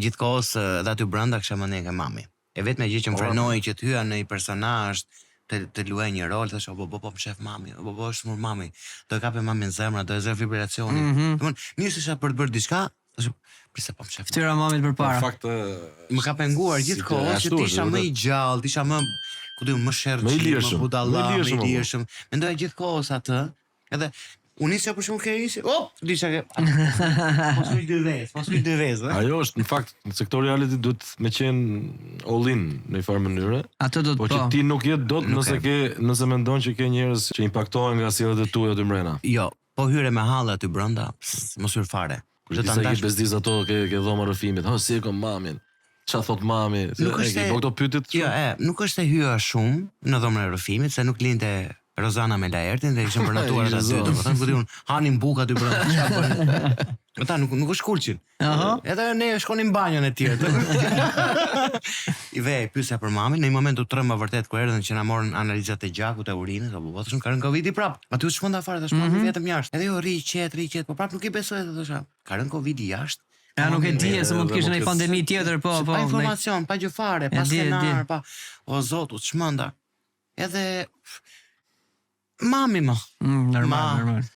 Gjithkohës edhe aty brenda kisha mendjen ke mami. E vetmja gjë që më frenoi që të hyja në një personazh, të të luaj një rol, thosha, "O bo bo po më shef mami, o bo bo është smur mami, do e kape mamin zemra, do e zërë fibrilacioni." Mm -hmm. Domthon, mirë se isha për të bërë diçka, thosha, "Pse po më shef." Fytyra mamit përpara. Në fakt më ka penguar gjithë kohës që të isha më i gjallë, të isha më, ku di unë, më sherrçi, më budalla, më i lirshëm. Mendoja gjithë kohës atë, Edhe unë nisja për shembull ke nisi, op, disha ke. Mos hyj dy vezë, mos hyj dy vezë. Ajo është në fakt në sektor reality duhet me qenë all in në një farë mënyre. Atë do të po. Që ti nuk je dot nëse ke nëse mendon që ke njerëz që impaktohen nga sjelljet e tua aty mbrena. Jo, po hyre me halle aty brenda, mos hyr fare. Kur ti sa i bezdis ato ke ke dhoma rrëfimit, ha si e kam mamin. Ça thot mami? Nuk është se bë këto pyetjet. Jo, e, nuk është se hyja shumë në dhomën e rrëfimit, se nuk linte Rozana me Laertin dhe ishin përnatuar ata dy, domethënë ku di unë, hanin bukë aty brenda, çfarë bënin. Ata nuk nuk u shkulqin. Aha. Edhe ne shkonim në banjon e tjerë. I ve, pyesja për mamin, në një moment u tremba vërtet kur erdhën që na morën analizat e gjakut e urinës, apo po thashë ka rënë Covidi prap. Aty u çmenda fare, thashë mami mm -hmm. vetëm jashtë. Edhe jo rri i qetë, rri i qetë, po prap nuk i besoj, thosha. Ka rënë Covidi jashtë. Ja nuk e di se mund të kishte një pandemi tjetër, po, po. Pa informacion, pa gjë fare, pa skenar, pa o zot, u çmenda. Edhe mami më. Mm, normal, ma, normal.